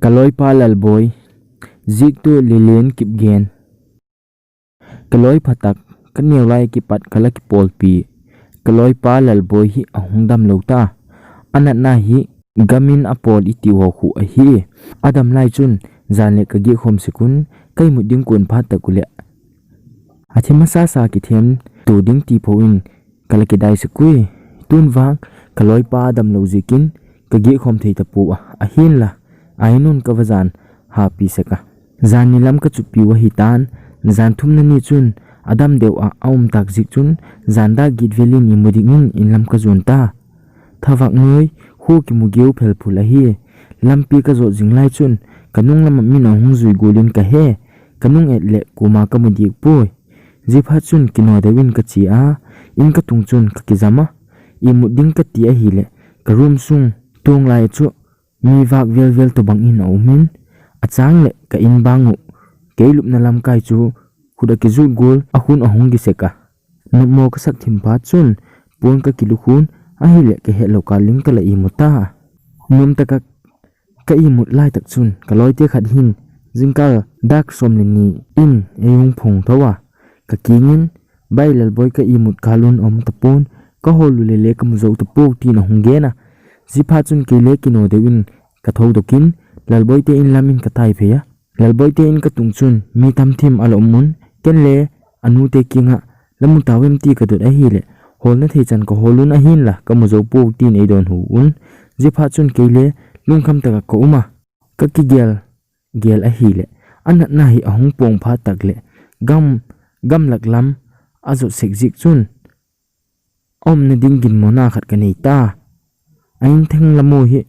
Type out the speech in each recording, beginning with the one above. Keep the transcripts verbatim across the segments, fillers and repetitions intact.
Ka loipa Lalboi, ziektu Lelen Kipgen. Ka loi phatak, ka neo lai kipat ka la kipolpi. Ka loipa Lalboi hi ahung damlou ta. Anatna hi gamin apol iti ho khu ahi. Adam lai chun, jan le ka geh khom sekun, ka imut ding kon phat tak u le. Athi masa sa kithem tu ding ti pho in, ka la kidai sekui. Tun vang, ka loipa damlou ziekin, ka geh khom thei tapou a, ahinla, ainun ka va jan hapi seka. Jan ni lam ka chutpiu ahitan, jan thumna ni chun, adam deu a, aum tak ziek chun, jan da git velin imut dingin, in lam ka jon ta. Thavak noi, khu kimu geu phelphul ahi. Lampi ka jot jing lai chun, ka nung lama min ahung jui gulin ka he, ka nung et le kuma ka mu diak poi. Ziephat chun kino deuin ka che a, in ka tung chun ka kijam a, imut ding ka ti ahile, ka room sung tung lai chu mi vak velvel tobang in aum in, achang le ka in bang u, kei lupna lamkai chu khut a kijut gul a khun ahung kisek a. Nopmo ka sak thim phat chun, pon ka kilu khun, ahile ka hetlou kal in ka la imut ta. Nom taka ka imut lai tak chun, ka loite khat hin, jingkal dak som le ni in, ei hung phong tho a. Ka kingin, bai Lalboi ka imut kal un aum tapon, ka hol u le le ka mu jou tapou tin ahung gen a. Ziephat chun kei le kino deuin ka thou dokin, Lalboi te in lam in ka tai phei a. Lalboi te in ka tung chun, mi tam thim a la um un, ken le, anu te kinga, la mu tau em ti ka dot ahile, holna thei chan ka hol un ahinla, ka mu jou pou tin ei don hu un. Ziephat chun kei le, lungkham taka ka um a, ka kigel, gel ahile, anatna hi ahung pong phat tak le, gam, gamlak lam, a jot sek ziek chun, aumna ding ginmona khat ka nei ta. A in theng lam u hi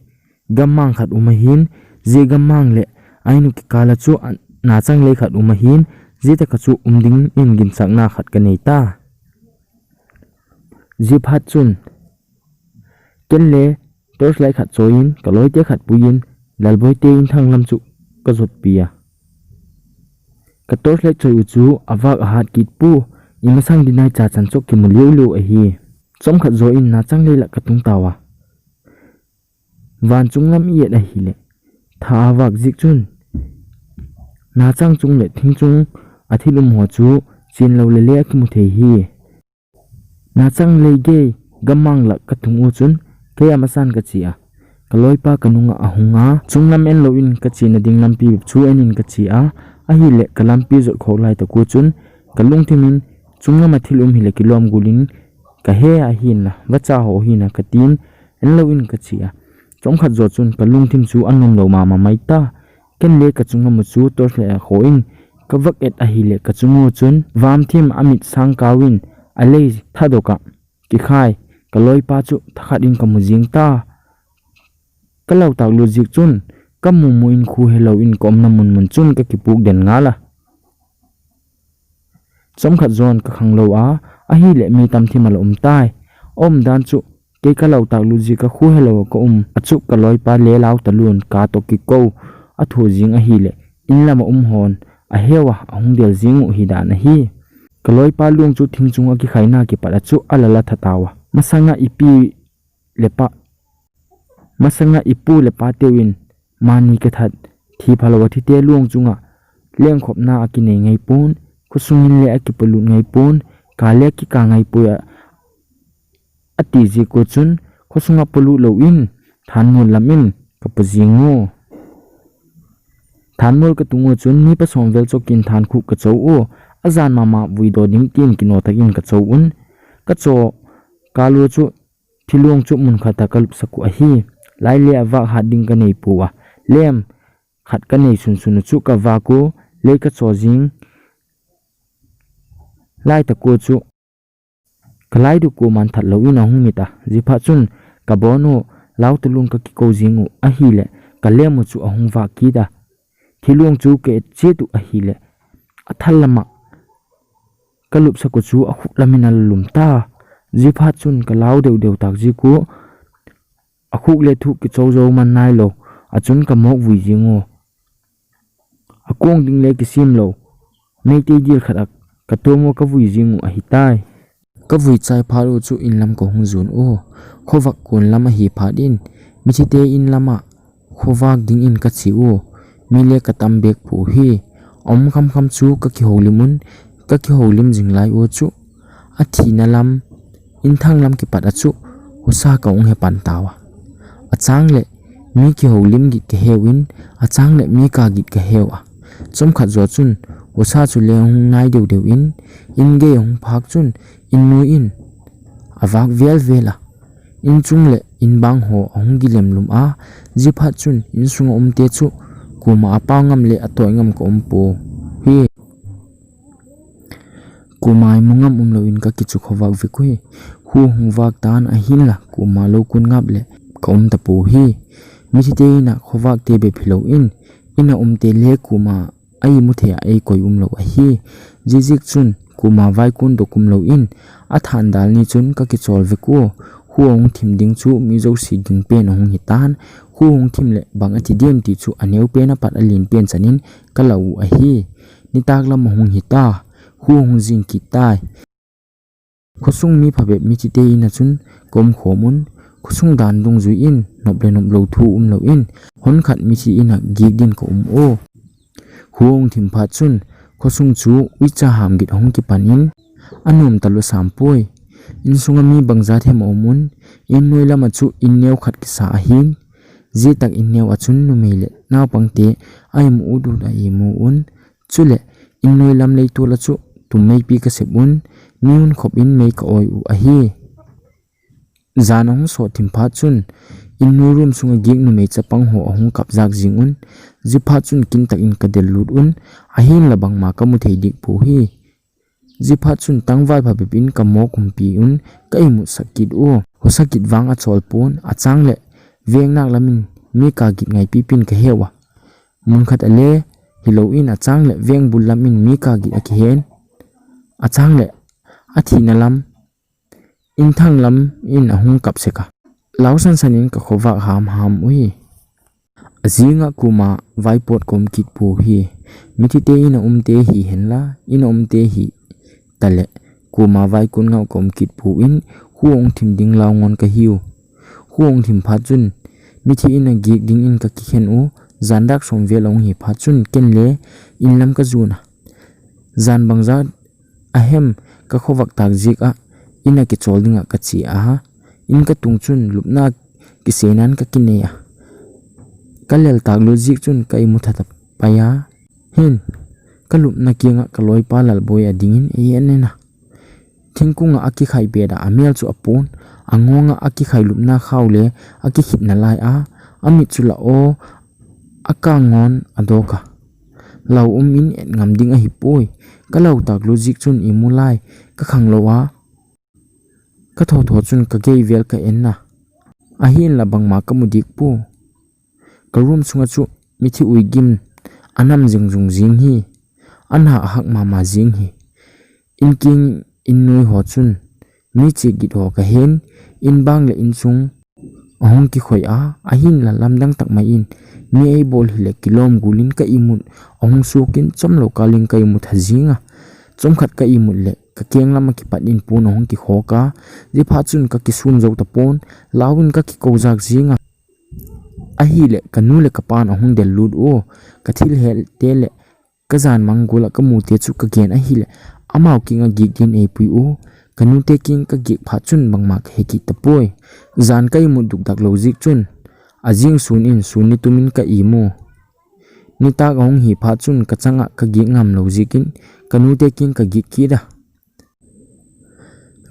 gammang khat um ahin, zia gammang le a in u kikal a chu a, nachang lei khat um ahin, zia taka chu um dingin ginsakna khat ka nei ta. Ziephat chun, ken le torch light khat choi in, ka loite khat pui in, Lalboi te in thang lam chu ka jotpi a. Ka torch light choi u chu a vak a hat kit pu, i masang dinai cha chan chu kimu liu liu ahi. Chomkhat jo in nachang lei la ka tung tau a. Van chung lam i et ahile, tha a vak ziek chun, nachang chung le thing chung a thil um ho chu chin lou le le a kimu thei hi. Nachang lei gei gammang la ka tung u chun, kei a masan ka che a. Ka loipa ka nunga ahung a, chung lam en lou in ka chena ding lampi chu en in ka che a, ahile ka lampi jot khok lai tak u chun, ka lungthim in, chung lam a thil um hile kilom gul in, ka he ahinla, vacha ho hina ka tin, en lou in ka che a. Chomkhat jo chun ka lungthim chu a nom lou mama mai ta. Ken le ka chung lam u chu torch light a kho in, ka vak et ahile ka chung u chun, vam thim a mit sang kau in, a lei thadok a, kikhai, ka loipa chu thakhat in ka mu jing ta. Ka lau tak lut ziek chun, ka mu mu in khu helou in ka umna mun mun chun ka kipuk den ngal a. Chomkhat jon ka khang lou a, ahile mi tam thim a la um tai. A um dan chu, kei ka lau tak lut ziek a khu helou a ka um, a chu ka loipa le lau talun ka to kiko, a thu jing ahile, in lam a um hon, a heu a, ahung del jing u hi dan ahi. Ka loipa luang chu thing chung a kikhaina kipat a chu a la la tha tau a. Masanga i pi le pa, masanga i pu le pa teu in, mani ka that, thi phalou a thi te luang chunga, lengkhopna a kinei ngai pon, khosung in le a kipolut ngai pon, ka le a kika ngai poi a, a ti ziek u chun, khosung a polut lou in, thanmol lam in, ka po jing u. Thanmol ka tung u chun, mi pa som vel chok in than khu ka cho u, a jan mama vui do ding tin kino tak in ka cho un, ka cho, ka lu chu, Thilong chu mun khat a ka lupsak u ahi. Lai le a vak hat ding ka nei pu a. Lem khat ka nei sunsun u chu ka vak u, lei ka cho jing. Lai tak u chu ka lai duk u man that lo in a hung mit a. Ziaphat chun ka bon u, lau talun ka kiko jing u ahile, ka lem u chu a hung vak kit a. Thilong chu ka et chet u ahile, a thal lama ka lupsak u chu a khuk lamin a la lum ta. Ziaphat chun ka lau deu deu tak ziak u, a khuk le thuk kicho jo man nai lo, a chun ka mok vui jing u. A kong ding le kisim lo, Meitei dil khat a ka tom u ka vui jing u ahi tai. Ka vui chai phat u chu in lam ka hung jun u. Khovak kun lam ahi phat in, mithi te in lama khovak dingin ka che u, mi le ka tam bek pu hi. A um khamkham chu ka kihoulim un, ka kihoulim jing lai u chu, a thina lam, inthang lam kipat a chu, husa ka hung he pan tau a. A chang le mi kihoulim git ka heu in, a chang le mi kap git ka heu a. Chomkhat jo chun, husa chu le hung nai deu deu in, in gei hung phak chun, in nu in a vak vel vel a. In chung le in bang ho a hung gilem lum a, ziphat chun in sunga umte chu, kuma a pau ngam le a toi ngam ka um pu hi. Kuma imu ngam um lo in ka kichu khovak vek u hi. Khu hung vak tan ahinla, kuma lo kun ngap le ka um ta pu hi. Mithite in a khovak te bep hi lo in, in a umte le kuma a imu thei a ei koi um lo ahi. Zizik chun kuma vai kun dok um lo in, a than dal ni chun ka kichol vek u. Khu hung thim ding chu mi jouse ging pen a hung hi tan. Khu hung thim le bang a ti diam ti chu a neu pen a pat a lin pen chanin ka la u ahi. Nitak lam a hung hi ta. Khu hung jing kit tai. Khosung mi phabep mithite in a chun ka um khom un, khosung dan dungjui in nop le nop lo thu um lo in, hon khat mithi in a gik din ka um u. Khu hung thim phat chun, khosung chu uicha ham git a hung kipan in, a nuam ta lou sam poi. In sunga mi bang jat hem a um un, in noi lam a chu in neu khat kisa ahin, zia tak in neu a chun numei le naupang te a imu u dut a imu un, chule in noi lam lei tol a chu tum meipi ka sep un, mi hun khop in mei ka oi u ahi. Jan a hung sot thim phat chun, in noi room sunga gik numei chapang ho a hung kap jak jing un, ziphat chun kin tak in ka del lut un, ahinla bangma ka mu thei dik pu hi. Ziphat chun tangvai phabep in ka mo kumpi un ka imut sak kit u. Husa kit vang a chol pon, a chang le veng nak lam in mi kap git ngaipi pin ka heu a. Mun khat a le hi lo in a chang le veng bul lam in mi kap git a kihen. A chang le a thina lam, inthang lam in a hung kap sek a. Lau san san in ka khovak ham ham u hi. A jinga kuma vaipot ka um kit pu hi. Mithite in a umte hi henla, in a umte hi ta le, kuma vaikun ngau ka um kit pu in, khu hung thim ding lau ngon ka hiu. Khu hung thim phat chun, mithi in a gik ding in ka kikhen u, jan dak som vel a hung hi phat chun, ken le in lam ka jun a. Jan bang jat a hem ka khovak tak ziak a, in a kichol ding a ka chi a. In ka tung chun lupna kisei nan ka kinei a. Ka lel tak lut ziak chun ka imu tha ta pai a. Hin, ka lupna kiang a ka loipa Lalboi a ding in ei en en a. Thingkung a a kikhai pet a a mel chu a pon, a ngong a a kikhai lupna khau le a kikhit na lai a, a mit chu la aw, a kang ngon a dok a. Lau um in et ngam ding ahi poi. Ka lau tak lut ziak chun imu lai, ka khang lo a. Ka tho tho chun ka gei vel ka en a. Ahinla bangma ka mu dik pu. Ka room sunga chu mithi ui gim a nam jing jung jing hi. A na a hak mama jing hi. In king in noi ho chun mi chi git ho ka hen, in bang le in chung a hung kikhoi a, ahinla lamdang tak mai in mi ei bol hi le kilom gul in ka imut a hung suk in chom lo kal in ka imut ha jing a. Chom khat ka imut le ka keng lam a kipat in pun a hung kikhok a, ziphat chun ka kisum zo ta pon, lau in ka kiko jak jing a. Ahi le ka nu le ka pan a hung del lut u, ka thil hel te le ka jan mang gul a ka mu te chu ka gen ahi le, amau king a gik din ei pui u, ka nu te king ka gik phat chun bangma ka he kit ta poi. Jan ka imut duk dak lo ziak chun, a jing sun in sun ni tum in ka imu. Nitak a hung hi phat chun ka chang a ka gik ngam lo ziak in, ka nu te king ka gik kit a.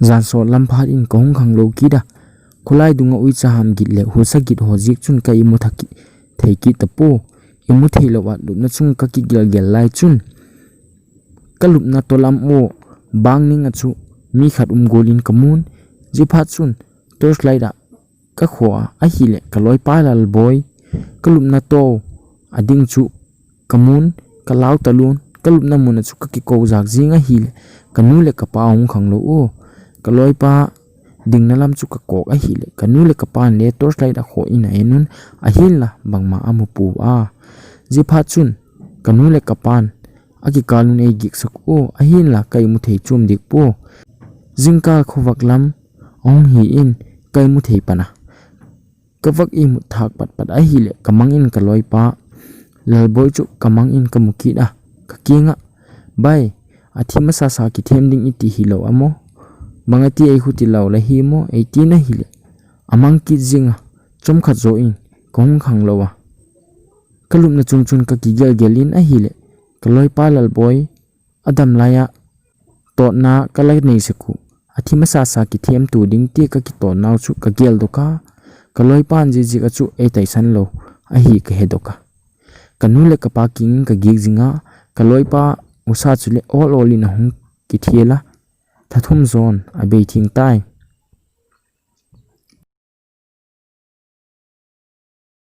Jan sot lam phat in ka hung khang lo kit a. Khulai dunga uicha ham git le husa git ho ziak chun ka imu tha kit, thei kit ta pu. Imu thei lo a lupna chung ka kigel gel lai chun, ka lupna to lam u bang ning a chu mi khat um gul in ka mun. Ziphat chun torch light a ka kho a, ahi le ka loipa Lalboi. Ka lupna to a ding chu ka mun, ka lau ta lun, ka lupna mun a chu ka kiko jak jing ahi le, ka nu le ka pa hung khang lo u. Ka loipa ding na lam chu ka kok ahi le, ka nu le ka pan le torch light a kho in a en un, ahinla bangma a mu pu a. Ziphat chun, ka nu le ka pan a kikal un ei gik sak u, ahinla ka imu thei chum dik pu. Jingkal khovak lam a hung hi in ka imu thei pan a. Kavak imut thak patpat ahile kamang in kaloipa Lalboi chu kamang in kamu kit a, kakinga, "Bai, athi masasa kithem ding iti hilou amo? Bang ati eihuti lou la hi mo?" eitin ahile, amang kit jinga, chomkhat joh in kahung khang lou a, kalupna chungchun kakigelgel in ahile, kaloipa Lalboi adam laiya totna kala neisaku, athi masasa kithem tu ding ti kakitotnau chu kageldoh a, kaloipan jijik a chu eitaisan lou ahi kahedoh a, kanu le kapa kingin kagel jinga, kaloipa usa chule ol ol in ahung kithel a, thathum jon abei theng tai.